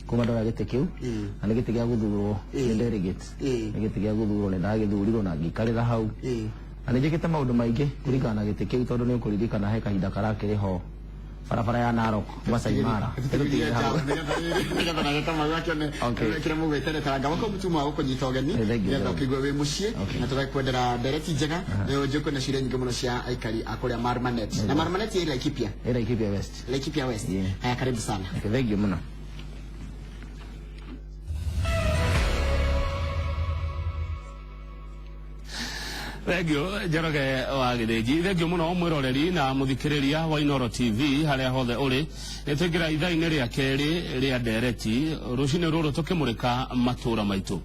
Kuma ndoya gĩtĩ kĩu, na nĩ gĩtĩ gĩa gũthurwo nĩ delegate, nĩ gĩtĩ gĩa gũthurwo, nĩ ndagĩthurirwo na ngĩikarĩra hau. Na nĩ njĩkĩte maũndũ maingĩ kũringana na gĩtĩ kĩu, tondũ nĩ ũkũririkana he kahinda karakĩrĩ ho barabara ya Narok Masai Mara. Nĩgetha nake Kamau akĩone kĩrĩa mũgwĩtereta ngaba ko mũtuma wa gũkũnyita ũgeni, Thank you. nĩgetha ũkĩigue wĩ mũciĩ, na tũgakwendera ndereti njega. Njũkũ na ciũria nyingĩ mũno cia aikari a kũrĩa Marmanet, na Marmanet ĩ Laikipia? Ĩ Laikipia West. Laikipia West. Yeah. Haya, karibu sana. Okay, thank you mũno. Thengio, Njoroge wa Gĩthĩnji. Thengio mũno, mwĩroreri na mũthikĩrĩria wa Inoro TV harĩa hothe ũrĩ. Nĩ twaingĩra ithaa-inĩ rĩa kerĩ rĩa ndereti rũcinĩ rũrũ, tũkĩmũrĩka matũũra maitũ.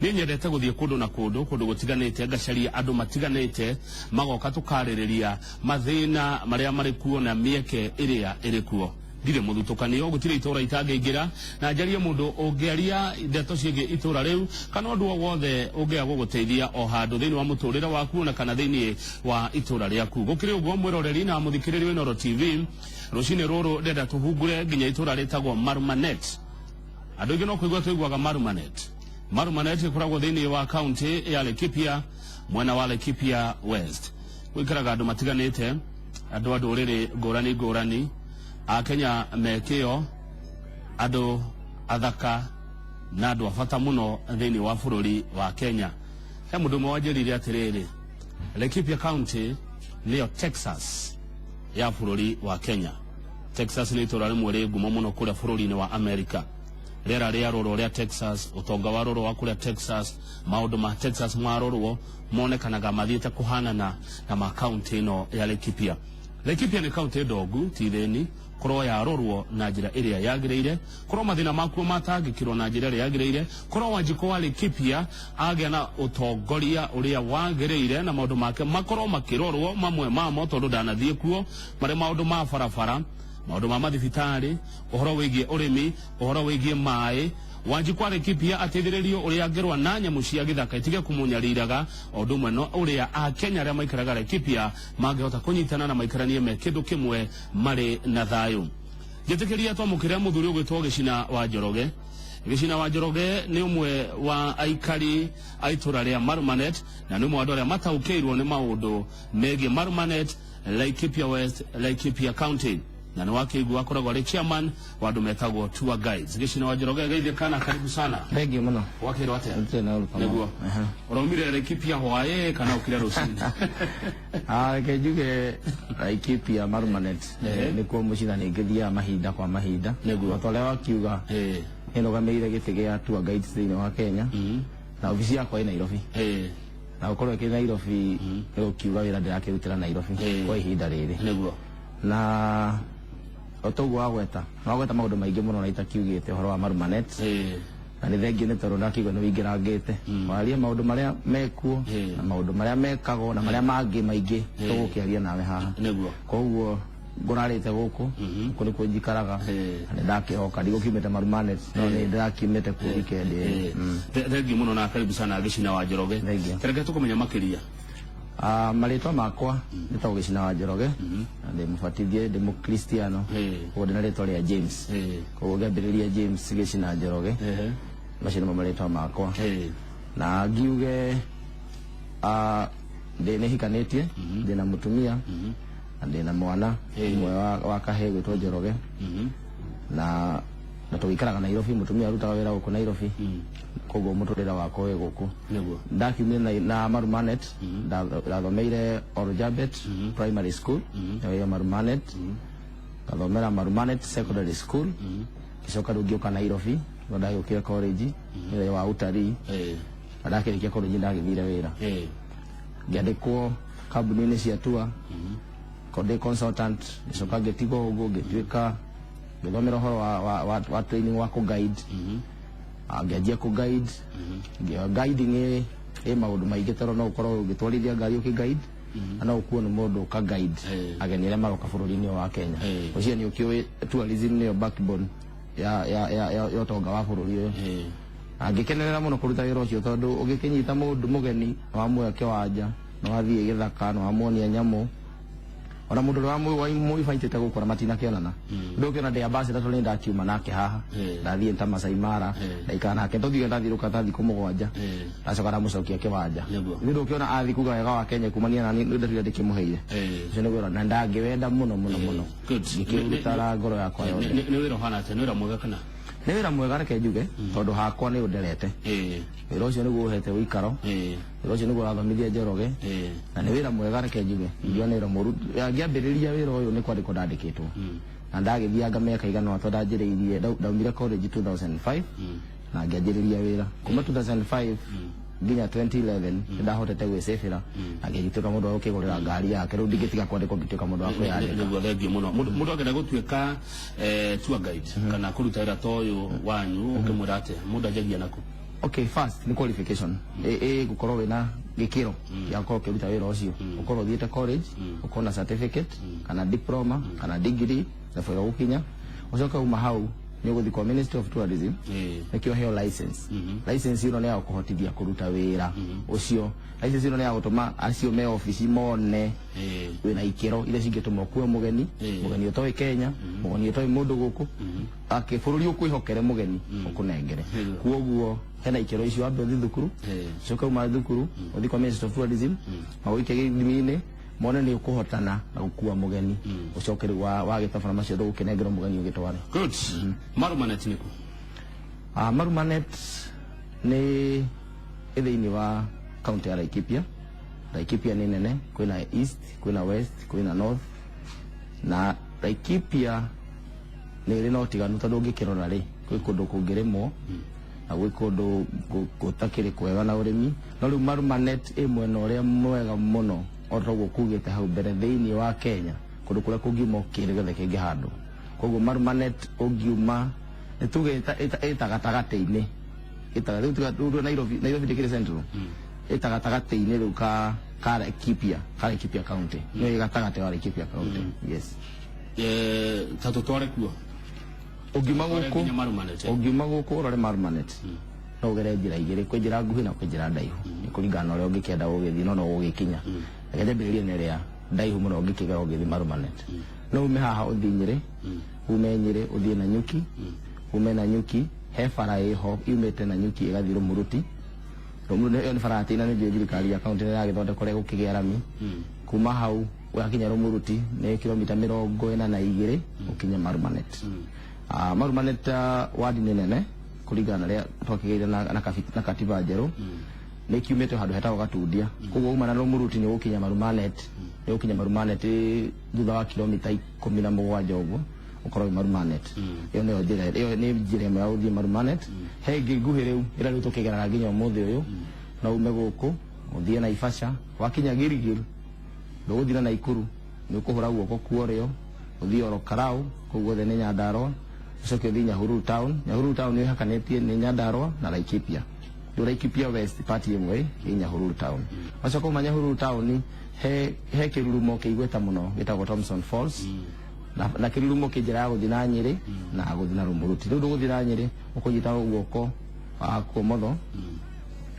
Niĩ nyendete gũthiĩ kũndũ na kũndũ, kũndũ gũtiganĩte, ngacaria andũ matiganĩte, magoka tũkarĩrĩria mathĩna marĩa marĩ kuo na mĩeke ĩrĩa ĩrĩ kuo. Ndirĩ mũthutũkanio, gũtirĩ itũũra itangĩingĩra na njarie mũndũ ũngĩaria ndeto ciĩgiĩ itũũra rĩu kana ũndũ o wothe ũngĩaga gũgũteithia o handũ thĩinĩ wa mũtũrĩre waku ona kana thĩinĩ wa itũũra rĩaku. Gũkĩrĩ ũguo, mwĩroreri na mũthikĩrĩria wa Inooro TV, rũcinĩ rũrũ ndenda tũhungure nginya itũũra rĩtagwo Marumanet. Andũ aingĩ no kũigua tũiguaga Marumanet. Marumanet ĩkoragwo thĩinĩ wa kaunti ya Laikipia, mwena wa Laikipia West. Gũikaraga andũ matiganĩte, andũ a ndũrĩrĩ ngũrani ngũrani, a Kenya me kĩo, andũ athaka na andũ a bata mũno thĩinĩ wa bũrũri wa Kenya. He mũndũ ũmwe wanjĩrire atĩrĩrĩ, Laikipia County nĩyo Texas ya bũrũri wa Kenya. Texas nĩ itũũra rĩmwe rĩ ngumo mũno kũrĩa bũrũri-inĩ wa America. Rĩera rĩa rũrũ rĩa Texas, ũtonga wa rũrũ wa kũrĩa Texas, maũndũ ma Texas marorwo monekanaga mathiĩte kũhanana na ma kaunti ĩno ya Laikipia. Laikipia nĩ kaunti ndongu, ti thĩni, korwo yarorwo na njĩra ĩrĩa yagĩrĩire, korwo mathĩna makuo matangĩkĩrwo na njĩra ĩrĩa yagĩrĩire, korwo Wanjikũ wa Laikipia agĩa na ũtongoria ũrĩa wagĩrĩire na maũndũ make makorwo makĩrorwo, mamwe mamo tondũ ndanathiĩ kuo, marĩ maũndũ ma barabara, maũndũ ma mathibitarĩ, ũhoro wĩgiĩ ũrĩmi, ũhoro wĩgiĩ maĩ. Wanjikũ wa Laikipia ateithĩrĩrio ũrĩa angĩrũa na nyamũ cia gĩthaka itige kũmũnyariraga, o ũndũ ũmwe na ũrĩa Akenya arĩa maikaraga Laikipia mangĩhota kũnyitana na maikaranie me kĩndũ kĩmwe marĩ na thayũ. Njĩtĩkĩria twamũkĩre mũthuri ũgwĩtwo Gĩcina wa Njoroge. Gĩcina wa Njoroge nĩ ũmwe wa aikari a itũra rĩa Marumanet na nĩ ũmwe wa andũ arĩa mataũkĩirwo nĩ maũndũ megiĩ Marumanet, Laikipia West, Laikipia County, na nĩ wakĩigua akoragwo arĩ chairman wa andũ metagwo tour guides. Gĩcina wa Njoroge, geithie kana karibu sana. Thank you mũno. Wakĩrwo atĩa? Ndirĩ na ũru, Kamau. Nĩguo. Ũraumire Laikipia hwaĩ kana ũkire rũcinĩ? Ah, reke njuge Laikipia Marumanet nĩkuo mũciĩ na nĩngĩthiaga mahinda kwa mahinda. Nĩguo. O ta ũrĩa wakiuga, nĩnũgamĩrĩire gĩtĩ gĩa tour guides thĩinĩ wa Kenya, na obici yakwa ĩ Nairobi, na gũkorwo ĩkĩrĩ Nairobi nĩ gũkiuga wĩra ndĩrakĩrutĩra Nairobi kwa ihinda rĩrĩ. Na o toguo wagweta, wagweta maũndũ maingĩ mũno na itakiugĩte ũhoro wa Marumanet, na nĩ thengio nĩ tondũ ndakĩigua nĩ wĩingĩrangĩte warie maũndũ marĩa mekuo na maũndũ marĩa mekagwo na marĩa mangĩ maingĩ tũgũkĩaria nawe haha. Koguo ngũrarĩte gũkũ, gũkũ nĩkuo njikaraga, na nĩ ndakĩhoka ndigũkiumĩte Marumanet, no nĩ ndĩrakiumĩte kuo weekend ĩyo. Thengiũ mũno na karibu sana, Gĩcina wa Njoroge. Thank you. Reke tũkũmenya makĩria. Ah, marĩtwa makwa nĩtagwo Gĩcina wa Njoroge, na ndĩ mũbatithie, ndĩ mũkristiano. Koguo ndĩ na rĩtwa rĩa James. Koguo ngĩambĩrĩria James Gĩcina Njoroge, macio nĩmo marĩtwa makwa. Na ngiuge, ah, ndĩ nĩ hikanĩtie, ndĩ na mũtumia na ndĩ na mwana ũmwe wa kahĩĩ gwĩtwo Njoroge, na tũgĩikaraga Nairobi. Mũtumia arutaga wĩra gũkũ Nairobi, koguo mũtũrĩre wakwa wĩ gũkũ. Ndakiumire na Marumanet, ndathomeire Oljabet Primary School ĩyo Marumanet, ngathomera Marumanet Secondary School, ngĩcoka rĩu ngĩũka Nairobi no ndagĩũkire college ĩrĩa wa utalii, na ndakĩrĩkia college ndagĩthire wĩra, ngĩandĩkwo kambuni-inĩ cia tour ndĩ consultant. Ngĩcoka ngĩtigwo ũguo, ngĩtuĩka ngĩthomera ũhoro wa training wa kũ-guide. Ah, ngĩanjia kũ-guide. Guiding ĩ maũndũ maingĩ, tondũ no ũkorwo ũgĩtwarithia ngari ũkĩ-guide, na no ũkuo nĩ mũndũ ũka guide ageni arĩa maroka bũrũri-inĩ ũyũ wa Kenya. Ũcio nĩ ũkĩũĩ tourism nĩyo backbone ya ũtonga wa bũrũri ũyũ. Na ngĩkenerera mũno kũruta wĩra ũcio, tondũ ũgĩkĩnyita mũndũ mũgeni, wamuoya kĩwanja, na wathiĩ gĩthaka, na wamuonia nyamũ. Ona mundu uria muibaitite guku na matinakionana ndukiona ndi ambassador tondu ndakiuma nake haha ndathie ta Masai Mara ndaikara nake tuthiĩ ndathiũrũka ta thikũ 7 ndacoka ndamucokia kiwanja ni ndukiona athi kuga wega wa Kenya kumania na ni ndatwire ndikimuheire ucio nĩ wĩra na ndangĩwenda mũno mũno mũno ngĩkĩũruta ngoro yakwa yothe. Nĩ wĩra ũhana atĩa? Nĩ wĩra mwega kana? Nĩ wĩra mwega reke njuge tondu hakwa nĩ ũnderete wĩra ũcio nĩguo ũhete ũikaro wĩra ũcio nĩguo ũrathomithia Njoroge na nĩ wĩra mwega reke njuge ingiuga nĩ wĩra mũru. Ngĩambĩrĩria wĩra ũyũ nĩ kwandĩkwo ndandĩkĩtwo na ndagĩthianga mĩaka igana ũna tondũ ndanjĩrĩirie ndaumire college 2005 na ngĩanjĩrĩria wĩra kuma 2005 nginya 2011 ndahotete gwĩcĩbĩra na ngĩgĩtuĩka mũndũ wa gũkĩgũrĩra ngari yake rĩu ndingĩtiga kwandĩkwo ngĩtuĩka mũndũ wa kwĩyandĩka. Nĩguo, thengiũ mũno. Mũndũ angĩenda gũtuĩka tour guide kana kũruta wĩra ta ũyũ wanyu ũkĩmwĩra atĩa? Mũndũ anjagia naku? Okay, first ni qualification ĩ gũkorwo wĩna gĩkĩro gĩa gũkorwo ũkĩruta wĩra ũcio, ũkorwo ũthiĩte college, ũkorwo na certificate kana diploma kana degree level ĩrĩa ũgũkinya, ũcoke uma hau nĩ ũgũthiĩ kwa Ministry of Tourism nĩkĩo heo license. License ĩno nĩ ya gũkũhotithia kũruta wĩra ũcio. License ĩno nĩ ya gũtũma acio me obici mone wĩna ikĩro iria cingĩtũma ũkue mũgeni, mũgeni ũtoĩ Kenya, mũgeni ũtoĩ mũndũ gũkũ akĩ bũrũri ũkwĩhokere mũgeni ũkũnengere. Kuoguo hena ikĩro icio, wambe ũthiĩ thukuru, ũcoke uma thukuru ũthiĩ kwa Ministry of Tourism magũikie gĩthimi-inĩ mone nĩ ũkũhotana na gũkua mũgeni, ũcoke rĩu wagĩtabana macio ndũgũkĩnengerwo mũgeni ũgĩtware. Good. Marumanet nĩkũ? Marumanet nĩ thĩinĩ wa kaunti ya Laikipia. Laikipia nĩ nene, kwĩna east, kwĩna west, kwĩna north, na Laikipia nĩ ĩrĩ na ũtiganu tondũ ũngĩkĩrora rĩ kwĩ kũndũ kũngĩrĩmwo na gwĩ kũndũ gũtakĩrĩ kwega na ũrĩmi, no rĩu Marumanet ĩ mwena ũrĩa mwega mũno o toguo kugĩte hau mbere thĩinĩ wa Kenya kũndũ kũrĩa kũngiuma kĩndũ gĩothe kĩngĩhandwo. Koguo Marumanet ũngiuma nĩ tuge ĩta gatagatĩ-inĩ, ĩta rĩu tiga rĩu Nairobi, Nairobi ndĩkĩrĩ central, ĩta gatagatĩ-inĩ rĩu ka Laikipia, ka Laikipia county nĩyo ĩ gatagatĩ wa Laikipia county. Yes. Ta tũtware kuo. Ũngiuma Tũtware gũkũ nginya Marumanet. Ũngiuma gũkũ ũrore Marumanet no ũgere njĩra igĩrĩ, kwĩ njĩra nguhĩ na kwĩ njĩra ndaihu, nĩ kũringana na ũrĩa ũngĩkĩenda gũgĩthiĩ, no no ũgũgĩkinya. Reke njambĩrĩrie na ĩrĩa ndaihu mũno ũngĩkĩgera ũgĩthiĩ Marumanet. No ume haha ũthiĩ Nyĩrĩ, ume Nyĩrĩ ũthiĩ Nanyuki, ume Nanyuki he bara ĩho yumĩte Nanyuki ĩgathiĩ Rũmuruti. Rũmuruti ĩyo nĩ bara ya tĩri na nĩ njũĩ thirikari ya kaunti nĩ ĩragĩthondeka ũrĩa gũkĩgĩa rami. Kuma hau wakinya Rũmuruti nĩ kilomita 42 ũkinye Marumanet. Marumanet wadi nĩ nene kũringana na ũrĩa twakĩgĩire na katiba njerũ, nĩ kiumĩte handũ hetagwo Gatundia. Koguo uma na Rũmuruti nĩ ũgũkinya Marumanet, nĩ ũgũkinya Marumanet thutha wa kilomita 17 ũguo ũkorwo wĩ Marumanet. Ĩyo nĩyo njĩra, ĩyo nĩ njĩra ĩmwe ya gũthiĩ Marumanet. He ĩngĩ nguhĩ rĩu ĩrĩa rĩu tũkĩgeraga nginya ũmũthĩ ũyũ, no ume gũkũ ũthiĩ Naivasha, wakinya Gilgil ndũgũthiĩ na Naikuru, nĩ ũkũhũra guoko kwa ũrĩo ũthiĩ Ol Kalou, kũu guothe nĩ Nyandarua, ũcoke ũthiĩ Nyahururu town. Nyahururu town nĩ ĩhakanĩtie nĩ Nyandarua na Laikipia. Rĩu Laikipia West part ĩmwe ĩ Nyahururu town. Wacoka uma Nyahururu town he kĩrurumo kĩigweta mũno gĩtagwo Thomson Falls. Na kĩrurumo kĩ njĩra ya gũthiĩ na Nyĩrĩ na gũthiĩ na Rũmuruti. Rĩu ndũgũthiĩ na Nyĩrĩ, ũkũnyita guoko kwa ũmotho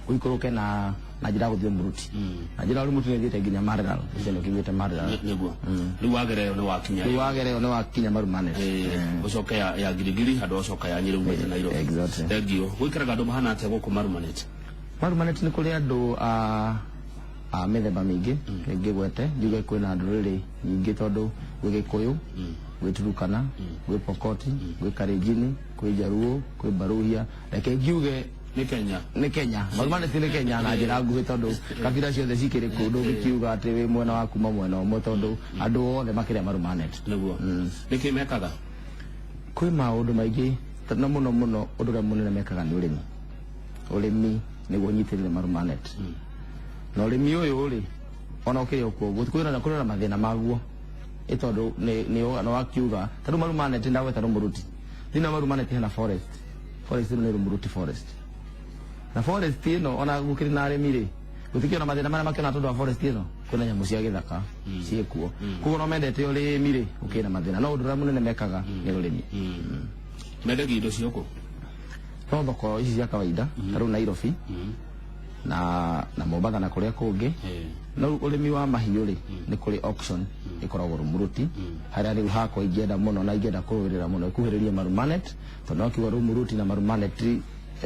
ũikũrũke na njĩra ya gũthiĩ Rũmuruti. Na njĩra ya Rũmuruti nĩ ĩthiĩte nginya Maralal. Ũcio nĩ ũkinyĩte Maralal. Nĩguo. Rĩu wagera ĩyo nĩ wakinya. Rĩu wagera ĩyo nĩ wakinya Marumanet. Ũcoke ya Giligili handũ ũcoka ya Nyĩrĩ umĩte Nairobi. Exactly. Thengiũ. Gũikaraga andũ mahana atĩa gũkũ Marumanet? Marumanet nĩ kũrĩ andũ a mĩthemba mĩingĩ, ngĩgwete njuge kwĩna ndũrĩrĩ nyingĩ tondũ gwĩ Gĩkũyũ, gwĩ Turukana, gwĩ Pokoti, gwĩ Kalenjin, kwĩ Jaluo, kwĩ Baruhia. Reke ngiuge Nĩ Kenya. Nĩ Kenya. Marumanet nĩ Kenya na njĩra nguhĩ tondũ kabira ciothe cikĩrĩ kũu, ndũngĩkiuga atĩ wĩ mwena wa kuma mwena ũmwe tondũ andũ othe makĩrĩa Marumanet. Nĩguo. Nĩkĩ mekaga? Kwĩ maũndũ maingĩ na mũno mũno ũndũ ũrĩa mũnene mekaga nĩ ũrĩmi. Ũrĩmi nĩguo ũnyitĩrĩire Marumanet. Na ũrĩmi ũyũ rĩ, ona ũkĩrĩ o kuo ũguo, kwĩna mathĩna maguo. Ĩ tondũ nĩ wakiuga, ta rĩu Marumanet ndagweta Rũmuruti. Thĩinĩ wa Marumanet hena forest. Forest ĩno nĩ Rũmuruti forest. Na forest ĩno ona gũkĩrĩ na arĩmi rĩ, gũtikĩrĩ na mathĩna marĩa makĩona tondũ wa forest ĩno, kwĩna nyamũ cia gĩthaka ciĩkuo. Koguo no mendete ũrĩmi rĩ, gũkĩrĩ na mathĩna. No ũndũ ũrĩa mũnene mekaga nĩ ũrĩmi. Mendagia indo cia kũ? No thoko ici cia kawaida, ta rĩu Nairobi. na Mombatha na kũrĩa kũngĩ. No ũrĩmi wa mahiũ rĩ, nĩ kũrĩ auction ĩkoragwo Rumuruti, harĩa rĩu hakwa ingĩenda mũno na ingĩenda kũrũĩrĩra mũno ĩkuhĩrĩrie Marumanet, tondũ no kiuga Rumuruti na Marumanet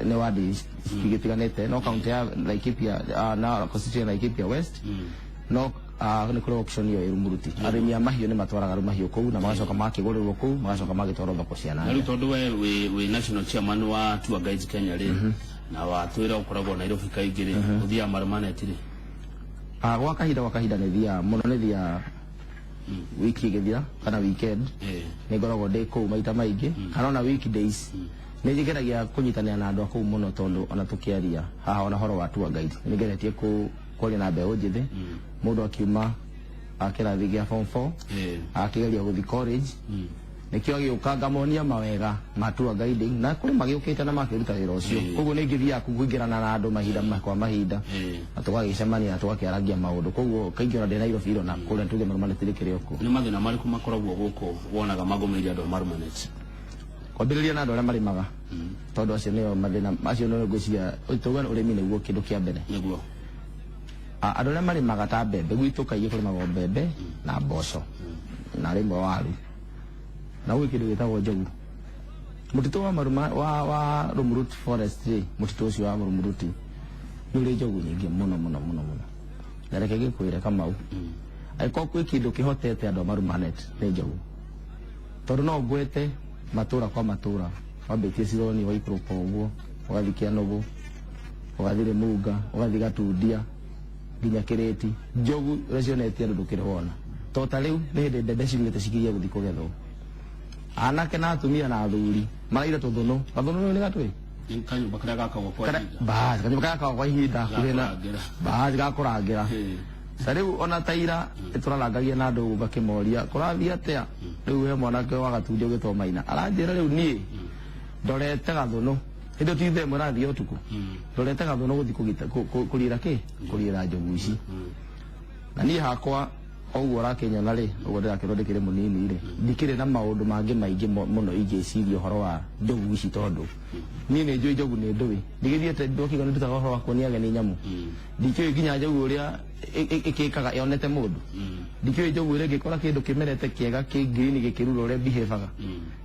nĩ wadi cigĩtiganĩte, no kaunti ya Laikipia, na constituency ya Laikipia West, no nĩ kũrĩ auction ĩyo ĩ Rumuruti. Arĩmi a mahiũ nĩ matwaraga mahiũ kũu na magacoka makĩgũrĩrwo kũu, magacoka magĩtwarwo thoko cia Na na rĩu tondũ we wĩ national chairman wa Tour Guides Kenya rĩ, na watwĩra ũkoragwo Nairobi kaingĩ rĩ, ũthiaga Marumanet rĩ? Gwa kahinda nĩ thiaga mũno, nĩ thiaga wiki ĩgĩthira kana weekend. Nĩ ngoragwo ndĩ kũu maita maingĩ, kana ona weekdays nĩ njigeragia kũnyitanĩra na andũ a kũu mũno, tondũ ona tũkĩaria haha ona horo wa tour guide, nĩ ngeretie kwaria na mbeũ njĩthĩ. Mũndũ akiuma kĩrathi gĩa form 4, akĩgeria gũthiĩ college, nĩkĩo agĩũka ngamonia mawega ma tour guiding, na kũrĩ magĩũkĩte na makĩruta wĩra ũcio. Koguo nĩ ngĩthiaga kũingĩrana na andũ mahinda kwa mahinda, na tũgagĩcemania na tũgakĩarangia maũndũ. Koguo kaingĩ ona ndĩ Nairobi iro na kũrĩa tuge Marumanet rĩkĩrĩ o kuo. Nĩ mathĩna marĩkũ makoragwo gũkũ wonaga magũmĩire andũ a Marumanet? Kwambĩrĩria na andũ arĩa marĩmaga, tondũ acio nĩo mathĩna macio nĩo ngwĩciria tuge ũrĩmi nĩguo kĩndũ kĩa mbere. Nĩguo. Andũ arĩa marĩmaga ta mbembe, gwitũ kaingĩ kũrĩmagwo mbembe na mboco na rĩmwe waru, na gwĩ kĩndũ gĩtagwo njogu. Mũtitũ wa Maruma wa Rumuruti forest rĩ, mũtitũ ũcio wa Rumuruti nĩ ũrĩ njogu nyingĩ mũno mũno mũno mũno. Na reke ngĩkwĩre Kamau, angĩkorwo kwĩ kĩndũ kĩhotete andũ a Marumanet nĩ njogu, tondũ no ngwete matũra kwa matũra, wambĩtie Cironi, waikũrũka ũguo ũgathiĩ Kĩanũgũ, ũgathiĩ Rĩmunga, ũgathiĩ Gatundia nginya Kĩrĩti, njogu ũrĩa cionetie andũ ndũkĩrĩ wona. To ta rĩu nĩ hĩndĩ mbembe ciumĩte cikigia gũthiĩ kũgethwo, anake na atumia na athuri maraire tũthũnũ. Gathũnũ nĩ gatwĩ Nĩ kanyũmba karĩa gakagwo kwa ihinda. Basi kanyũmba karĩa gakagwo kwa ihinda hakuhĩ na Gakũrangĩra. basi gakũrangĩra. Ta rĩu ona ta ira nĩtũrarangagia na andũ ngakĩmoria kũrathiĩ atĩa. Rĩu he mwanake wa Gatundia ũgĩtwo Maina aranjĩra rĩu niĩ ndorete gathũnũ hĩndĩ ti thaa ĩmwe rathiĩ ũtukũ, ndorete gathũnũ gũthiĩ kũriĩra kĩ kũriĩra njogu ici. Na niĩ hakwa o ũguo ũrakĩnyona rĩ, ũguo ndĩrakĩrwo ndĩkĩrĩ mũnini rĩ, ndikĩrĩ na maũndũ mangĩ maingĩ mũno ingĩciria ũhoro wa njogu ici, tondũ niĩ nĩ njũĩ njogu nĩ ndũĩ ndigĩthiĩte ndokiuga nĩ ndutaga ũhoro wa kuonia ageni nyamũ. Ndikĩũĩ nginya njogu ũrĩa ĩkĩkaga yonete mũndũ. Ndikĩũĩ njogu ĩrĩa ĩngĩkora kĩndũ kĩmerete kĩega kĩ green gĩkĩrura ũrĩa behavior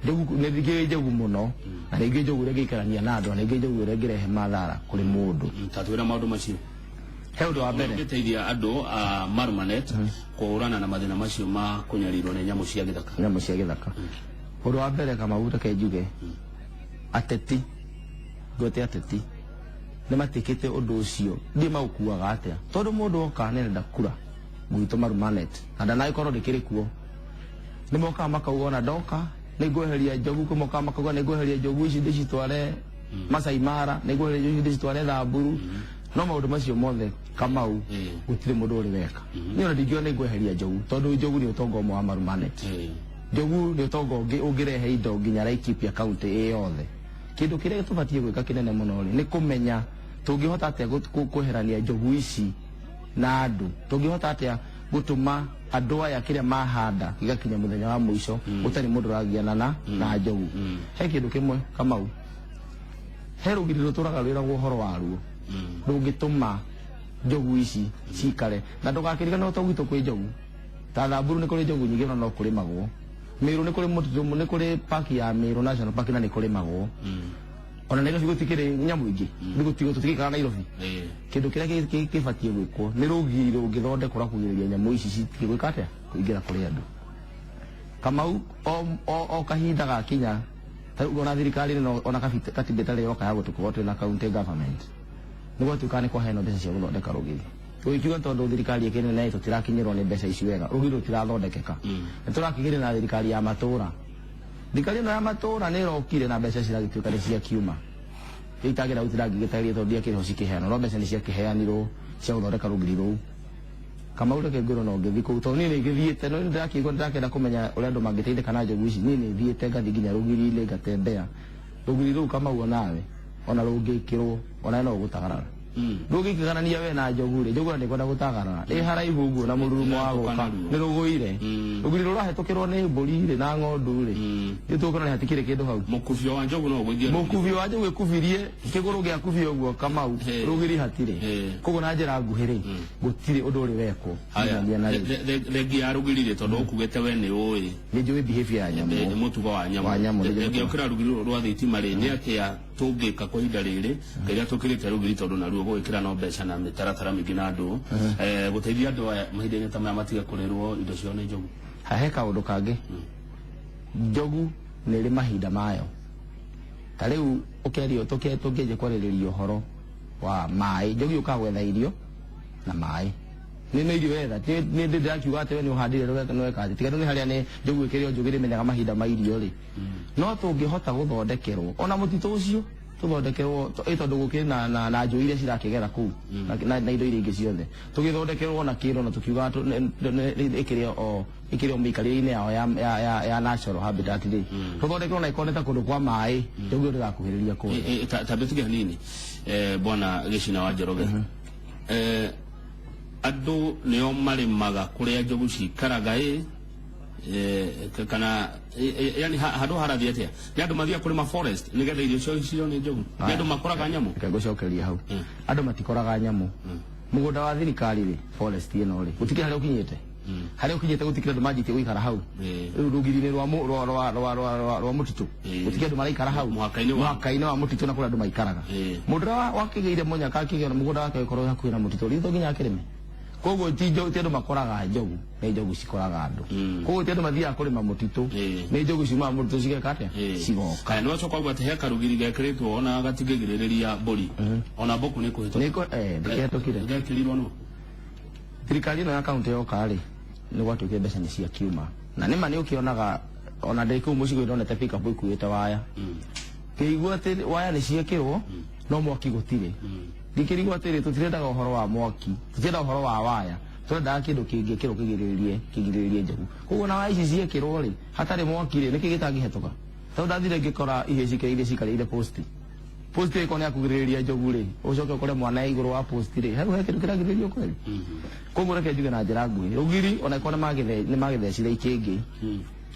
njogu. Nĩ ndikĩũĩ njogu mũno, na ningĩ njogu ũrĩa ĩngĩikarania na andũ, na ningĩ njogu ũrĩa ĩngĩrehe mathara kũrĩ mũndũ. Ta twĩra maũndũ macio. He ũndũ wa mbere ũngĩteithia andũ a Marumanet kũhũrana na mathĩna macio ma kũnyarirwo nĩ nyamũ cia gĩthaka. Nyamũ cia gĩthaka, ũndũ wa mbere Kamau, reke njuge ateti, ngwete ateti nĩ matikĩte ũndũ ũcio, ndiĩ maũkuaga atĩa, tondũ mũndũ oka nĩ arenda kura gwitũ Marumanet na ndanagĩkorwo ndĩkĩrĩ kuo, nĩ mokaga makauga ona ndoka nĩ ngweheria njogu. Kwĩ mokaga makauga nĩ ngweheria njogu ici ndĩcitware Masai Mara, nĩ ngweheria njogu ici ndĩcitware Thamburu. No maũndũ macio mothe Kamau, gũtirĩ mũndũ ũrĩ weka. Niĩ ona ndingiuga nĩ ngweheria njogu, tondũ njogu nĩ ũtonga ũmwe wa Marumanet. Njogu nĩ ũtonga ũngĩ ũngĩrehe indo nginya Laikipia county ĩ yothe. Kĩndũ kĩrĩa tũbatiĩ gwĩka kĩnene mũno rĩ, nĩ kũmenya tũngĩhota atĩa kweherania njogu ici na andũ, tũngĩhota atĩa gũtũma andũ aya kĩrĩa mahanda gĩgakinya mũthenya wa mũico gũtarĩ mũndũ ũragiana na njogu. He kĩndũ kĩmwe Kamau, he rũgiri rũtũraga rwĩragwo ũhoro waruo rũngĩtũma njogu ici cikare, na ndũgakĩriganĩrwo to gwitũ kwĩ njogu. Ta Thamburu nĩ kũrĩ njogu nyingĩ, ona no kũrĩmagwo. Mĩrũ nĩ kũrĩ mũtitũ, nĩ kũrĩ park ya Mĩrũ National Park na nĩ kũrĩmagwo. Ona Nairobi gũtikĩrĩ nyamũ ingĩ, tũtigĩikara Nairobi. Kĩndũ kĩrĩa kĩbatiĩ gwĩkwo nĩ rũgiri rũngĩthondekwo rwa kũgirĩrĩria nyamũ ici citige gwĩka atĩa, kũingĩra kũrĩ andũ. Kamau, o kahinda gakinya ta rĩu ona thirikari ĩno, ona katiba ĩtarĩ yoka ya gũtũkorwo twĩ na county government, nĩ gwatuĩka nĩ kwaheanwo mbeca cia gũthondeka rũgiri. Ũgĩkiuga tondũ thirikari ĩkĩrĩ nene tũtirakinyĩrwo nĩ mbeca ici wega, rũgiri rũtirathondekeka. Nĩ tũrakĩgĩrĩ na thirikari ya matũra. Thirikari ĩno ya matũra nĩ ĩrokire na mbeca ciragĩtuĩka nĩ ciakiuma itagĩra gũtirangĩgĩtarĩria, tondũ ndiakĩrĩ ho cikĩheanwo, no mbeca nĩ ciakĩheanirwo cia gũthondeka rũgiri rũu. Kamau, reke ngwĩrwo no ngĩthiĩ kũu, tondũ niĩ nĩ ngĩthiĩte, no ndĩrakĩigua ndĩrakĩenda kũmenya ũrĩa andũ mangĩteithĩka na njogu ici. Niĩ nĩ thiĩte ngathiĩ nginya rũgiri-inĩ, ngatembea rũgiri rũu. Kamau, onawe ona rũngĩkĩrwo onawe no ũgũtagarara. Ndũngĩkĩganania we na njogu rĩ, njogu nĩ kwenda gũtagarara ĩ haraihu ũguo na mũrurumo wa gũka nĩ rũgũire. Rũgiri rũrahĩtũkĩrwo nĩ mbũri rĩ na ng'ondu rĩ, nĩ tũkuona nĩ hatikĩrĩ kĩndũ hau. Mũkubio wa njogu no ũgũithie. Mũkubio wa njogu ĩkubirie kĩgũrũ gĩa kubio ũguo Kamau, rũgiri hatirĩ. Koguo na njĩra nguhĩ rĩ, gũtirĩ ũndũ ũrĩ wekwo. Haya, nginya na rĩu. Thengia ya rũgiri rĩ, tondũ ũkugĩte we nĩ ũĩ nĩ njũĩ behavior ya nyamũ, mũtugo wa nyamũ. Wa nyamũ, nĩ Thengia ũkĩra rũgiri rũrũ rwa thitima rĩ, nĩ atĩa tũngĩka kwa ihinda rĩrĩ kĩrĩa tũkĩrĩte rũgiri, tondũ naruo gũgĩkĩra no mbeca na mĩtaratara mĩingĩ na andũ, gũteithia andũ aya mahinda-inĩ ta maya matige kũrĩrwo indo ciao nĩ njogu? Hahe kaũndũ kangĩ, njogu nĩ ĩrĩ mahinda mayo. Ta rĩu ũkĩario tũkĩanjia kwarĩrĩria ũhoro wa maĩ, njogu yũkaga gwetha irio na maĩ. Nĩ irio wetha, nĩ ndĩrakiuga atĩ we nĩ ũhandire nĩ weka atĩ tiga nĩ harĩa nĩ njogu ĩkĩrĩ o njũgĩ rĩmenyaga mahinda ma irio rĩ. No tũngĩhota gũthondekerwo ona mũtitũ ũcio tũthondekerwo ĩ tondũ gũkĩrĩ na njũĩ iria cirakĩgera kũu na indo iria ingĩ ciothe, tũgĩthondekerwo na kĩndũ na tũkiuga ĩkĩrĩ o mĩikarĩre-inĩ yao ya natural habitat rĩ, tũthondekerwo na ĩkoneka kũndũ kwa maĩ, njogu ĩyo ndĩgakuhĩrĩria kũrĩa. Tambe tuge hanini, bwana Gĩcina wa Njoroge, andũ nĩo marĩmaga kũrĩa njogu cikaraga ĩ, kana yani handũ harathiĩ atĩa? Nĩ andũ mathiaga kũrĩma forest nĩgetha irio ciao cirĩo nĩ njogu? Nĩ andũ makoraga nyamũ? Reke ngũcokerie hau. Andũ matikoraga nyamũ. Mũgũnda wa thirikari rĩ, forest ĩno rĩ, gũtikĩrĩ harĩa ũkinyĩte, harĩa ũkinyĩte gũtikĩrĩ andũ manjĩtie gũikara hau. Rĩu rũgiri-inĩ rwa rwa rwa rwa rwa rwa rwa mũtitũ, gũtikĩrĩ andũ maraikara hau. Mũhaka-inĩ wa Mũhaka-inĩ wa mũtitũ na kũrĩa andũ maikaraga. Mũndũ ũrĩa wakĩgĩire mũnyaka akĩgĩa na mũgũnda wake ũkorwo hakuhĩ na mũtitũ rĩ, to nginya akĩrĩme. Koguo ti andũ makoraga njogu, nĩ njogu cikoraga andũ. Koguo ti andũ mathiaga kũrĩma mũtitũ, nĩ njogu ciumaga mũtitũ cigeka atĩa? Cigoka. Haya, nĩ wacoka uga atĩ he karũgiri gekĩrĩtwo ona gatingĩgirĩrĩria mbũri ona mbũkũ nĩ kũhĩtũka. Nĩko ndĩkĩhetũkire. Gekĩrirwo nũ? Thirikari ĩno ya kaunti yoka rĩ, nĩ gwatuĩkire mbeca nĩ ciakiuma na nĩma nĩ ũkĩonaga ona ndĩ kũu mũcigo ndonete pickup ĩkuĩte waya, ngĩigua atĩ waya nĩ ciekĩrwo no mwaki gũtirĩ. Ngĩkĩrigwo atĩrĩ, tũtirendaga ũhoro wa mwaki, tũtirendaga ũhoro wa waya, tũrendaga kĩndũ kĩngĩkĩrwo kĩgirĩrĩrie njogu. Koguo na waya ici ciekĩrwo rĩ, hatarĩ mwaki rĩ, nĩkĩ gĩtangĩhetũka? Tondũ ndathire ngĩkora ihĩĩ cikarĩire cikarĩire post ĩkorwo nĩ ya kũgirĩrĩria njogu rĩ, ũcoke ũkore mwana e igũrũ wa post rĩ, hau he kĩndũ kĩragirĩrĩrio kweli? Koguo reke njuge na njĩra nguhĩ, rũgiri ona ĩkorwo nĩ magĩthecire ikĩngĩ,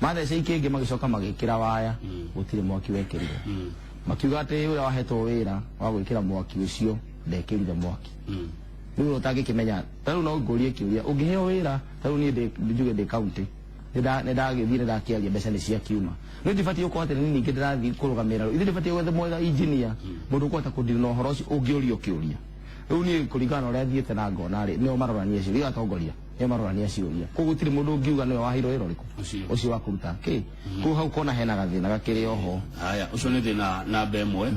matheca ikĩngĩ magĩcoka magĩkĩra waya, gũtirĩ mwaki wekĩrirwo. Makiuga atĩ ũrĩa wahetwo wĩra wa gwĩkĩra mwaki ũcio ndekĩrire mwaki. Rĩu ũtangĩkĩmenya, ta rĩu no ngũrie kĩũria, ũngĩheo wĩra ta rĩu niĩ njuge ndĩ kaunti, nĩ ndagĩthiĩ nĩ ndakĩaria mbeca nĩ ciakiuma, no ndibatiĩ gũkorwo atĩ nĩ ningĩ ndĩrathiĩ kũrũgamĩrĩra ithuĩ, ndibatiĩ gwetha mwetha engineer, mũndũ ũkũhota kũndiri na ũhoro ũcio ũngĩũrio kĩũria. Rĩu niĩ kũringana na ũrĩa thiĩte na ngona rĩ, nĩo marorania ciũria, atongoria nĩo marorania ciũria. Koguo gũtirĩ mũndũ ũngiuga nĩwe waheirwo wĩra ũrĩkũ Ũcio. Ũcio wa kũruta kĩ. Koguo hau kona hena gathĩna gakĩrĩ oho. Haya, ũcio nĩ thĩna namba ĩmwe,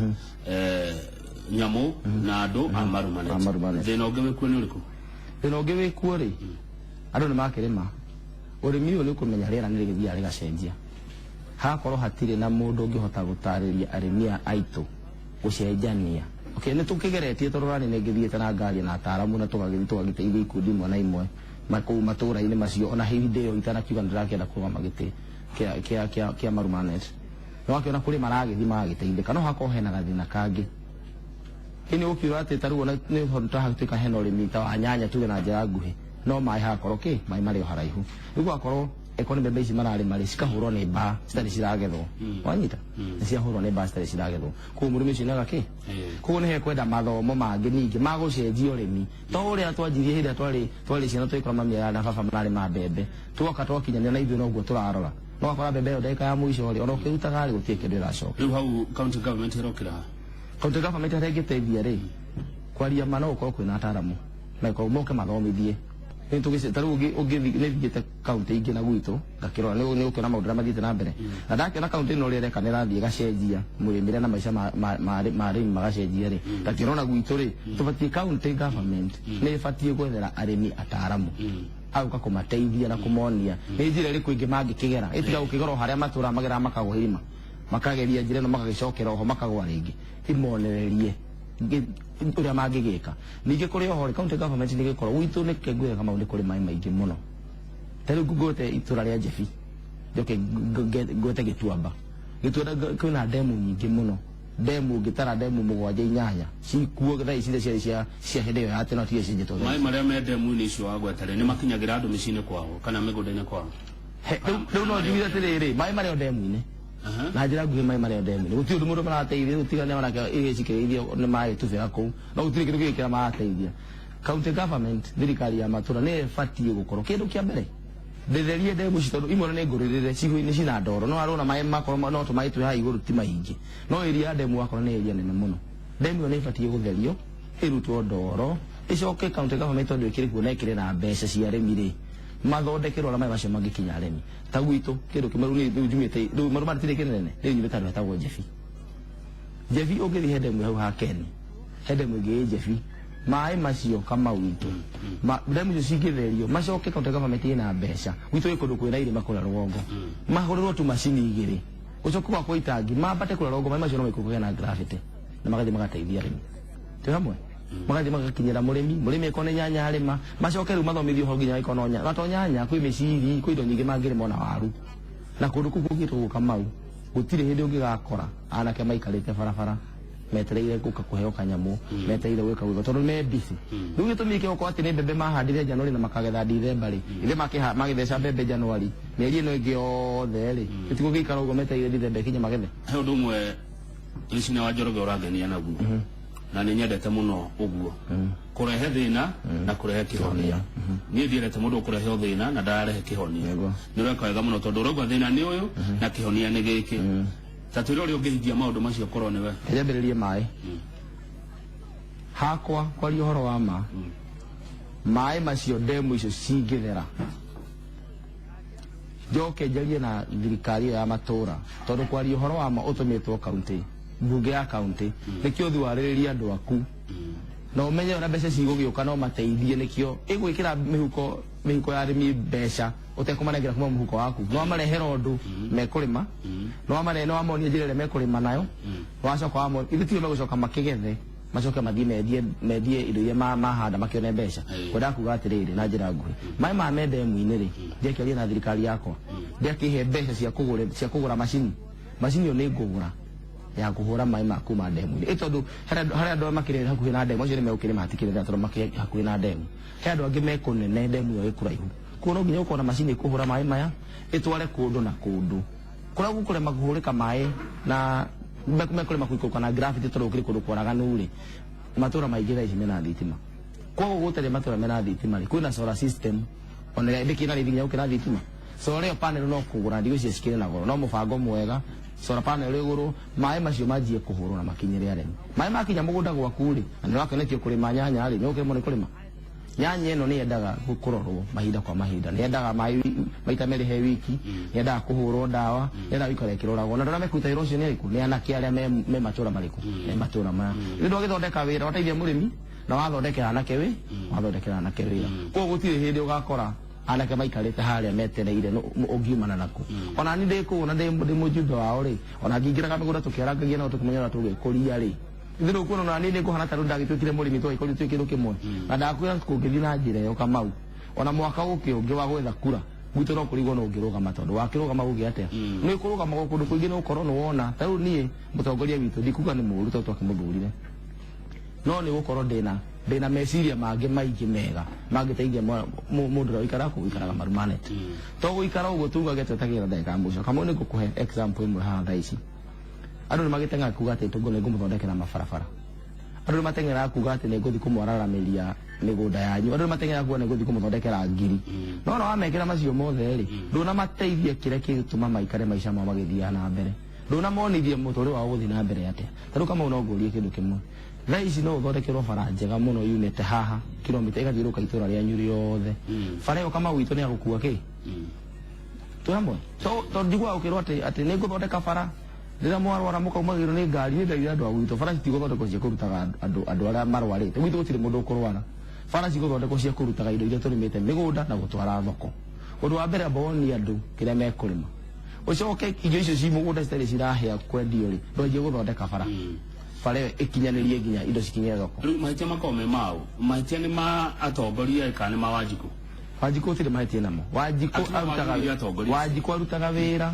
nyamũ na andũ a Marumanet. A Marumanet. Thĩna ũngĩ wĩkuo nĩ ũrĩkũ? Thĩna ũngĩ wĩkuo rĩ, andũ nĩ makĩrĩma. Ũrĩmi ũyũ nĩ ũkũmenya rĩera nĩ rĩgĩthiaga rĩgacenjia, hagakorwo hatirĩ na mũndũ ũngĩhota gũtarĩria arĩmi aya aitũ gũcenjania. Okay, nĩ tũkĩgeretie tondũ rani nĩ ngĩthiĩte na ngari na ataaramu na tũgagĩthiĩ tũgagĩteithia ikundi imwe na imwe kũu matũũra-inĩ macio, ona hĩndĩ ĩyo itanakiuga nĩ ndĩrakĩenda kũrũgama gĩtĩ kĩa Marumanet, nĩ wakĩona kũrĩ maragĩthiĩ magagĩteithĩka, no hakorwo hena gathĩna kangĩ. Ĩni ũkiuga atĩ ta rĩu ona nĩ hatuĩka hena ũrĩmi ta wa nyanya, tuge na njĩra nguhĩ, no maĩ hagakorwo kĩ maĩ marĩ o haraihu, rĩu gwakorwo ĩkorwo nĩ mbembe ici mararĩma rĩ, cikahũrwo nĩ mbaa citarĩ ciragethwo. Wanyita, nĩ ciahũrwo nĩ mbaa citarĩ ciragethwo, koguo mũrĩmi ũcio nĩaga kĩ. Koguo nĩ hekwenda mathomo mangĩ ningĩ ma gũcenjia ũrĩmi, to ũrĩa twanjirie hĩndĩ ĩrĩa twarĩ ciana tũgĩkora mami na baba mararĩma mbembe, twoka twakinyanĩra na ithuĩ noguo tũrarora, no wakora mbembe ĩyo ndagĩka ya mũico rĩ, ona ũkĩrutaga rĩ, gũtirĩ kĩndũ ĩracoka. Rĩu hau county government ĩrokĩra ha? County government harĩa ĩngĩteithia rĩ, kwaria ma, no gũkorwo kwĩna ataaramu na moke mathomithie. Nĩ tũgĩci ta rĩu ũngĩthiĩ, nĩ thiĩte kaunti ingĩ na gwitũ ngakĩrora, nĩ ũkĩona maũndũ marĩa mathiĩte na mbere, na ndakĩona kaunti ĩno ũrĩa ĩreka nĩ ĩrathiĩ ĩgacenjia mũrĩmĩre na maica ma arĩmi magacenjia rĩ, ngakĩona ona gwitũ rĩ, tũbatiĩ county government nĩ ĩbatiĩ gwethera arĩmi ataaramu agũka kũmateithia na kũmonia nĩ njĩra ĩrĩkũ ĩngĩ mangĩkĩgera, ĩtiga gũkĩgera o harĩa matũra mageraga makagwa irima, makageria njĩra ĩno magagĩcokera oho makagwa rĩngĩ, imonererie ũrĩa mangĩgĩka. Ningĩ kũrĩ oho rĩ, county government nĩ gĩkorwo gwitũ nĩ kĩngwĩra Kamau nĩ kũrĩ maĩ maingĩ mũno. Ta rĩu ngũte itũra rĩa Njebi, njoke ngwete Gĩtuamba, Gĩtuamba kwĩna ndemu nyingĩ mũno. Ndemu ngĩtara ndemu 7 8 cikuo thaa ici ciarĩ cia hĩndĩ ĩyo ya tene, no tiga cienjetwo thaa Maĩ ici. Marĩa me ndemu-inĩ icio wagweta rĩ, nĩ makinyagĩra andũ mĩciĩ-inĩ kwao kana mĩgũnda-inĩ kwao? Rĩu no njugire atĩrĩrĩ, maĩ marĩ o ndemu-inĩ. Na njĩra nguhĩ, maĩ marĩ o ndemu-inĩ, gũtirĩ ũndũ mũndũ marateithia. Rĩu tiga nĩ onake irio cikĩrĩithio nĩ magĩtubĩra kũu, no gũtirĩ kĩndũ kĩngĩ kĩrĩa marateithia. County government, thirikari ya matũra, nĩyo ĩbatiĩ gũkorwo kĩndũ kĩa mbere ndĩtherie ndemu ici, tondũ imwe nĩ ngũrĩrĩre cihu-inĩ cina ndoro. No arona maĩ makorwo no tũmaĩ twĩ haha igũrũ ti maingĩ, no area ya ndemu wakorwo nĩ area nene mũno. Ndemu ĩyo nĩ ĩbatiĩ gũtherio, ĩrutwo ndoro, ĩcoke county government, tondũ ĩkĩrĩ kuo na ĩkĩrĩ na mbeca cia arĩmi rĩ, mathondekerwo arĩa maĩ macio mangĩkinya arĩmi. Ta gwitũ kĩndũ kĩmwe rĩu rĩu njumĩte rĩu Maruma rĩtirĩ kĩnene, rĩu nyumĩte handũ hetagwo Njebi. Njebi ũngĩthiĩ he ndemu hau ha Ken, he ndemu ĩngĩ ĩ Njebi, maĩ macio Kamau witũ, ndemu icio cingĩtherio, macoke county government ĩna mbeca, gwitũ ĩ kũndũ kwĩna irĩma kũrĩa rũgongo, mahũrĩrwo tu macini 2, gũcoke gwakwo itangi mambate kũrĩa rũgongo, maĩ macio no maikũrũke na gravity na magathiĩ magateithia arĩmi. Twĩ hamwe, magathiĩ magakinyĩra mũrĩmi. Mũrĩmi akorwo nĩ nyanya arĩma, macoke rĩu mathomithio ũhoro nginya angĩkorwo no nyanya, na to nyanya, kwĩ mĩciri, kwĩ indo nyingĩ mangĩrĩma, ona waru. Na kũndũ kũu kũngĩtwo gũka Mau, gũtirĩ hĩndĩ ũngĩgakora anake maikarĩte barabara metereire gũka kũheo kanyamũ, metereire gwĩka gwĩka, tondũ me busy. Rĩu gĩtũmi kĩa gũkorwo atĩ nĩ mbembe mahandire Januari na makagetha Dithemba rĩ, ithe magĩtheca mbembe Januari, mĩeri ĩno ĩngĩ yothe rĩ, gĩtigũgĩikara ũguo metereire Dithemba ĩkinye magethe. He ũndũ ũmwe Rĩcina wa Njoroge ũrangenia naguo na nĩ nyendete mũno ũguo, kũrehe thĩna na kũrehe kĩhonia. Niĩ ndiendete mũndũ ũkũrehe o thĩna na ndararehe kĩhonia. Nĩ ũreka wega mũno, tondũ ũrauga thĩna nĩ ũyũ na kĩhonia nĩ gĩkĩ. Ta twĩre ũrĩa ũngĩhingia maũndũ macio korwo nĩwe. Nyambĩrĩrie maĩ hakwa. Kwaria ũhoro wa ma, maĩ macio, ndemu icio cingĩthera, njoke njarie na thirikari ĩyo ya matũra, tondũ kwaria ũhoro wa ma ũtũmĩtwo kaunti, mbunge ya kaunti, nĩkĩo ũthiĩ warĩrĩrie andũ aku na ũmenye ũrĩa mbeca cigũgĩũka no mateithie, nĩkĩo ĩgwĩkĩra mĩhuko ya arĩmi mbeca ũtekũmanengera kuma mũhuko waku. No wamarehera ũndũ mekũrĩma, no wamare no wamonia njĩra ĩrĩa mekũrĩma nayo, wacoka wamo ithuĩ tio megũcoka makĩgethe, macoke mathiĩ mendie indo iria mahanda makĩone mbeca. Kwenda kuga atĩrĩrĩ, na njĩra nguhĩ, maĩ ma me ndemu-inĩ rĩ, ndiakĩaria na thirikari yakwa, ndiakĩhe mbeca cia kũgũra macini ĩyo nĩ ngũgũra ya kũhũra maĩ ma kuma ndemu-inĩ, ĩ tondũ harĩ andũ arĩa makĩrĩ hakuhĩ na ndemu, acio nĩ megũkĩrĩma, hatikĩrĩ thĩna tondũ makĩrĩ hakuhĩ na ndemu. He andũ angĩ me kũnene, ndemu ĩyo ĩ kũraihu, koguo no nginya ũkorwo na macini ĩkũhũra maĩ maya ĩtware kũndũ na kũndũ kũrĩa gũkũrema kũhũrĩka maĩ na mekũrema kũikũrũka na gravity, tondũ gũkĩrĩ kũndũ kwaraganu rĩ, matũra maingĩ thaa ici mena thitima. Koguo gũtarĩ matũra mena thitima rĩ, kwĩna solar system ona ĩrĩa ndĩkĩna rĩthi nginya gũkĩra thitima. Solar ĩyo panel no kũgũra, ndigwĩciria cikĩrĩ na goro, no mũbango mwega, solar panel ĩgũrwo, maĩ macio manjie kũhũrwo na makinyĩre arĩmi. Maĩ makinya mũgũnda gwaku rĩ, na nĩ wakenetio kũrĩma nyanya rĩ, nĩ ũkĩremwo nĩ kũrĩma nyanya. Ĩno nĩ yendaga kũrorwo mahinda kwa mahinda, nĩ yendaga maĩ maita merĩ he wiki, nĩ yendaga kũhũrwo ndawa, nĩ yendaga gũikara ĩkĩroragwo. Na andũ arĩa mekũruta wĩra ũcio nĩ arĩkũ? Nĩ anake arĩa me matũra marĩkũ, me matũra maya. Rĩu ndwagĩthondeka wĩra, wateithia mũrĩmi na wathondekera anake wĩ wathondekera anake wĩra. Koguo gũtirĩ hĩndĩ ũgakora anake maikarĩte harĩa metereire ũngiumana naku. Ona ni ndĩ kũu na ndĩ mũjumbe wao rĩ, ona ngingĩraga mĩgũnda tũkĩarangagia nao, tũkĩmenya ũrĩa tũgĩkũria rĩ, ithuĩ rĩu kuona ona niĩ nĩngũhana ta rĩu ndagĩtuĩkire mũrĩmi, twagĩkorirwo twĩ kĩndũ kĩmwe. Na ndakwĩra kũngĩthiĩ na njĩra ĩyo, Kamau, ona mwaka ũkĩ ũngĩ wa gwetha kura gwitũ no kũrigwo no ũngĩrũgama, tondũ wakĩrũgama gũgĩa atĩa? Nĩ kũrũgama kũndũ kũingĩ, nĩ gũkorwo nĩ wona ta rĩu niĩ mũtongoria witũ, ndikuga nĩ mũũru tondũ twakĩmũthurire, no nĩ gũkorwo ndĩna meciria mangĩ maingĩ mega mangĩteithia mũndũ ũrĩa ũikaraga kũu ũikaraga Marumanet, to gũikara ũguo tugage twetagĩrĩra ndagĩka ya mũico. Kamau, nĩ ngũkũhe example ĩmwe haha. Thaa ici andũ nĩ magĩteng'era kuga atĩ nĩ ngũmũthondekera mabarabara, andũ nĩ mateng'eraga kuga atĩ nĩ ngũthiĩ kũmwararamĩria mĩgũnda yanyu, andũ nĩ mateng'eraga kuga nĩ ngũthiĩ kũmũthondekera ngiri, no na wamekĩra macio mothe rĩ, ndũnamateithia kĩrĩa kĩgũtũma maikare maica mao magĩthiaga na mbere, ndũnamonithia mũtũrĩre wao gũthiĩ na mbere atĩa. Ta rĩu Kamau, no ngũrie kĩndũ kĩmwe. Thaa ici no ũthondekerwo bara njega mũno yumĩte haha kilomita ĩgathiũrũrũka itũra rĩanyu rĩothe. Bara ĩyo, Kamau witũ, nĩ ya gũkua kĩ twĩ hamwe, to njiguaga ũkĩrwo atĩ nĩ ngũthondeka bara, rĩrĩa mwarwara mũkaumagĩrwo nĩ ngari. Nĩ ndaigire andũ a gwitũ, bara citigũthondekwo cia kũrutaga andũ arĩa marwarĩte. Gwitũ gũtirĩ mũndũ ũkũrwara. Bara cigũthondekwo cia kũrutaga indo iria tũrĩmĩte mĩgũnda na gũtwara thoko. Ũndũ wa mbere, amba wonie andũ kĩrĩa mekũrĩma, ũcoke irio icio ci mũgũnda citarĩ cirahĩa kwendio rĩ, ndwanjie gũthondeka bara, bara ĩyo ĩkinyanĩrie nginya indo cikinye thoko. Rĩu mahĩtia makoragwo me maũ? Mahĩtia nĩ ma atongoria kana nĩ ma Wanjikũ? Wanjikũ gũtirĩ mahĩtia namo. Wanjikũ Atumia arutaga wagĩrĩire atongoria. Wanjikũ arutaga wĩra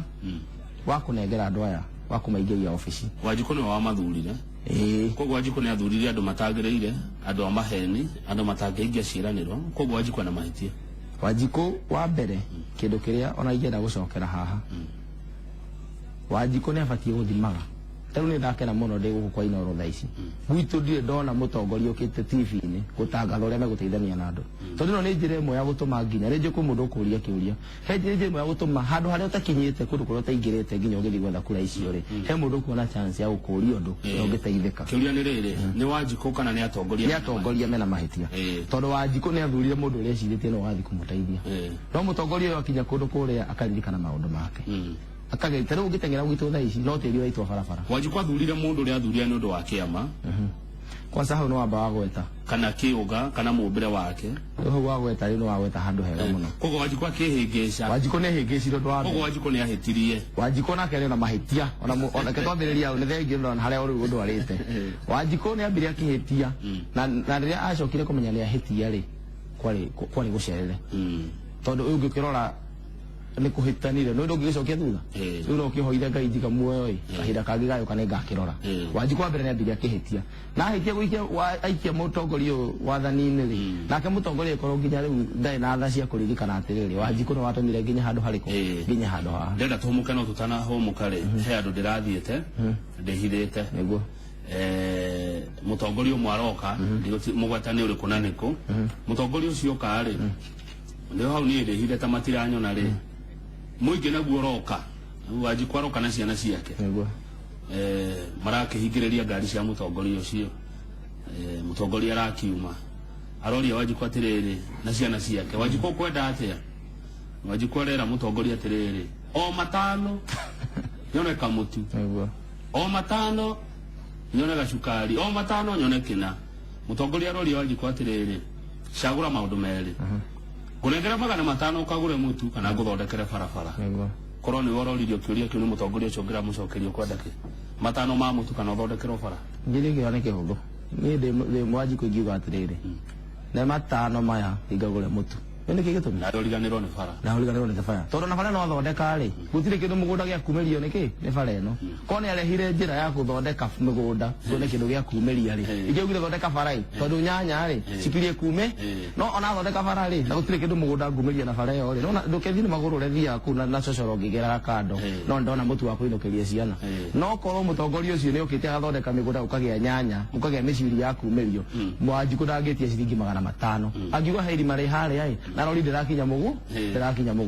wa kũnengera andũ aya. Wa kũmaingĩria obici. Wanjikũ nĩwe wamathurire. Ĩĩ. Koguo Wanjikũ nĩ athurire andũ matagĩrĩire, andũ a maheni, andũ matangĩhingia ciĩranĩro. Koguo Wanjikũ ena mahĩtia. Wanjikũ wa mbere, kĩndũ kĩrĩa ona ingĩenda gũcokera haha, Wanjikũ nĩ abatiĩ gũthimaga. Ta rĩu nĩ ndakena mũno ndĩ gũkũ kwa Inooro thaa ici gwitũ, ndirĩ ndona mũtongoria ũkĩte TV-inĩ gũtangatha ũrĩa megũteithania na andũ, tondũ ĩno nĩ njĩra ĩmwe ya gũtũma nginya rĩngĩ kwĩ mũndũ ũkũria kĩũria, he njĩra ĩmwe ya gũtũma handũ harĩa ũtakinyĩte, kũndũ kũrĩa ũtaingĩrĩte nginya ũgĩthiĩ gwetha kura icio rĩ, he mũndũ ũkuona chance ya gũkũria ũndũ na ũngĩteithĩka. Kĩũria nĩ rĩrĩ, nĩ Wanjikũ kana nĩ atongoria? Nĩ atongoria mena mahĩtia, tondũ Wanjikũ nĩ athurire mũndũ ũrĩa ecirĩtie no wathiĩ kũmũteithia, no mũtongoria ũyũ akinya kũndũ kũrĩa akaririkana maũndũ make, akageria. Ta rĩu ũngĩteng'era gwitũ thaa ici no tĩri ũraitwo barabara. Wanjikũ athurire mũndũ ũrĩa athurire nĩ ũndũ wa kĩama Kwanza hau nĩ wamba wagweta kana kĩũga kana mũmbĩre wake. Rĩu hau wagweta, rĩu nĩ wagweta handũ hega mũno. Koguo Wanjikũ akĩhĩngĩca. Wanjikũ nĩ ahĩngĩcire ũndũ wa Koguo mbere. Wanjikũ nĩ ahĩtirie. Wanjikũ nake arĩ na mahĩtia, ona ona ke twambĩrĩria hau nĩ thengio na harĩa rĩu ũndwarĩte. Wanjikũ nĩ ambire akĩhĩtia, na rĩrĩa acokire kũmenya nĩ ahĩtia rĩ, kwarĩ gũcerere, tondũ ũyũ ũngĩkĩrora nĩ kũhĩtanire nĩ ndũngĩgĩcokia thutha. Rĩu no ũkĩhoire Ngai njiga muoyo ĩ, kahinda kangĩ gayũka nĩ ngakĩrora. Wanjikũ wa mbere nĩ ambire akĩhĩtia na ahĩtia gũikia aikia mũtongoria ũyũ wathani-inĩ rĩ, nake mũtongoria ĩkorwo nginya rĩu ndarĩ na tha cia kũririkana atĩrĩrĩ, Wanjikũ nĩ watũmire nginya handũ harĩkũ, nginya handũ haha. Ndĩrenda tũhũmũke, no tũtanahũmũka rĩ, he andũ ndĩrathiĩte ndĩhithĩte. Nĩguo. Mũtongoria ũmwe aroka, mũgweta nĩ ũrĩkũ na nĩkũ mũtongoria ũcio oka rĩ, nĩho hau niĩ ndĩhithe ta matiranyona rĩ, mũingĩ naguo ũroka. Wanjikũ aroka na ciana ciake. Nĩguo. Marakĩhingĩrĩria ngari cia mũtongoria ũcio. Mũtongoria arakiuma aroria Wanjikũ atĩrĩrĩ na ciana ciake, "Wanjikũ, ũkwenda atĩa?" Wanjikũ arera mũtongoria atĩrĩrĩ, "O matano nyone kamũtu, o matano nyone gacukari, o matano nyone kĩna." Mũtongoria aroria Wanjikũ atĩrĩrĩ, "Cagũra maũndũ merĩ, ngũnengere 500 ũkagũre mũtu kana ngũthondekere barabara." Korwo nĩwe ũroririo kĩũria kĩu nĩ mũtongoria ũcio, ũngĩramũcokeria ũkwenda kĩ, matano ma mũtu kana ũthondekerwo bara? Ngiri kĩo nĩ kĩhũthũ. Niĩ ndĩ Wanjikũ ingiuga atĩrĩrĩ, nĩ matano maya ingagũre mũtu. Nĩ nĩkĩ gĩtũmi? Na ũriganĩrwo nĩ bara. Na ũriganĩrwo nĩ bara, tondũ na bara no athondeka rĩ, gũtirĩ kĩndũ mũgũnda gĩa kumĩrio nĩkĩ nĩ bara ĩno. Korwo nĩ arehire njĩra ya gũthondeka mĩgũnda tuone kĩndũ gĩa kumĩria rĩ, ingĩaugire thondeka bara ĩ, tondũ nyanya rĩ cikirie kume. No ona athondeka bara rĩ, na gũtirĩ kĩndũ mũgũnda ngumĩria na bara ĩyo rĩ, nona ndũkĩthiĩ nĩ magũrũ ũrĩa thiaga kũu na cocoro ngĩgeraga kando, no ndona mũtu wa kũinũkĩria ciana. No korwo mũtongoria ũcio nĩ okĩte agathondeka mĩgũnda, gũkagĩa nyanya, gũkagĩa mĩciri ya kumĩrio, Wanjikũ ndangĩtia ciringi 500. Angiuga he irima rĩ harĩa ĩ, na rori ndĩrakinya mũgũ, ndĩrakinya mũgũnda.